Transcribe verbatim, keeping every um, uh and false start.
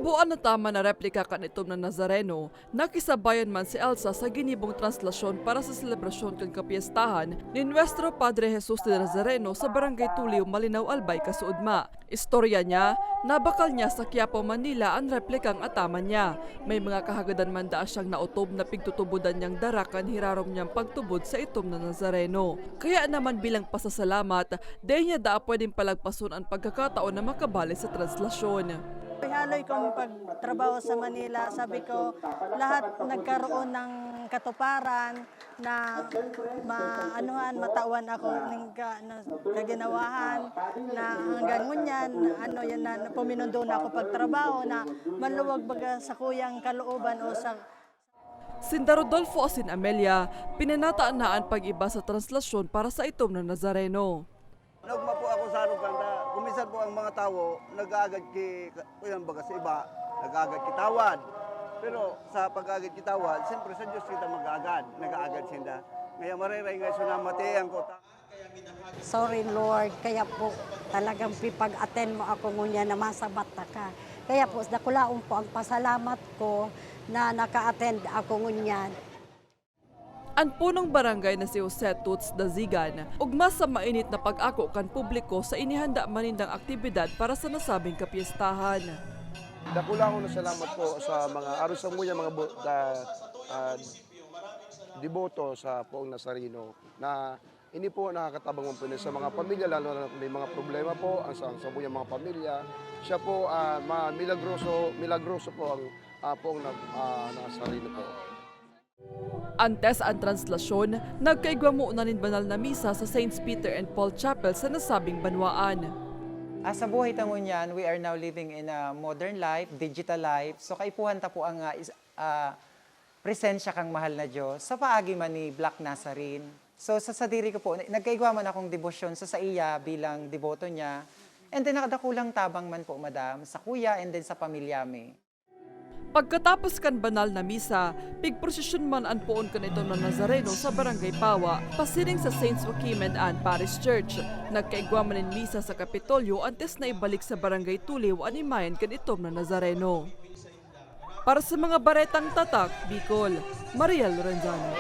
Buan na taman na replika kan itom na Nazareno, nakisabayan man si Elsa sa ginibong translasyon para sa selebrasyon kan kapyestahan ni Nuestro Padre Jesus de Nazareno sa Barangay Tulio, Malinao, Albay, kasuodma. Istorya niya, nabakal niya sa Quiapo, Manila an replikang ataman niya. May mga kahagadan man daa siyang naotob na pigtutubodan niyang dara kan hirarom niyang pagtubod sa itom na Nazareno. Kaya naman bilang pasasalamat, dai niya daa pwedeng palagpason an pagkakataon na makabalik sa translasyon. Haloy kong pagtrabaho sa Manila, sabi ko, lahat nagkaroon ng katuparan na maanuhan, matawan ako ng ka-, na kaginawahan, na hanggang ngunyan, ano yan, na puminundo na ako pagtrabaho, na maluwag baga sa kuyang kalooban o sa Sinda Rodolfo asin Amelia, pinanata na an pag-iba sa translasyon para sa itom na Nazareno. Naugma po ako sa harong kanta. Kuminsan po ang mga tawo nag-aagad ki, kuyan baga sa iba, nag-aagad kitawad. Pero sa pag-aagad kitawad, siyempre sa Diyos kita mag-aagad, nag-aagad sinda. Ngaya mareray nga iso na matiang ko. Sorry, Lord. Kaya po, talagang pipag-attend mo ako ngunyan na masabat na ka. Kaya po, dakulaon po ang pasalamat ko na naka-attend ako ngunyan. An punong barangay na si Jose Toots Dazigan, ugma sa mainit na pag-ako kan publiko sa inihanda man nindang aktibidad para sa nasabing kapyestahan. Dakulaon na salamat po sa mga, aros sa muya, mga bu-, ah, ah, deboto sa Poong Nazareno na ini po nakakatabang man po sa mga pamilya, lalo na kung may mga problema po ang sa, sa muyang mga pamilya. Siya po, ah, ma-, milagroso, milagroso po ang, ah, Poong nag-, ah, Nazareno po. Antes an translasyon, nagkaigwa muna nin banal na misa sa Saints Peter and Paul Chapel sa nasabing banwaan. Ah, sa buhay ta ngunyan, we are now living in a modern life, digital life. So, kaipuhan ta po ang, ah, is-, ah, presensya kang mahal na Diyos sa paagi man ni Black Nazarene. So, sa sadiri ko po, na-, nagkaigwa man akong debosyon sa saiya bilang deboto niya. And then, nakadakulang tabang man po, madam, sa kuya and then sa pamilya mi. Pagkatapos kan banal na misa, pigprosesyon man an poon kan itom na Nazareno sa Barangay Pawa, pasiring sa Saints Joaquim and Anne Parish Church. Nagkaigwa man nin misa sa Kapitolyo antes na ibalik sa Barangay Tulio an imahen kan itom na Nazareno. Para sa mga baretang tatak, Bicol, Maria Lorenzana.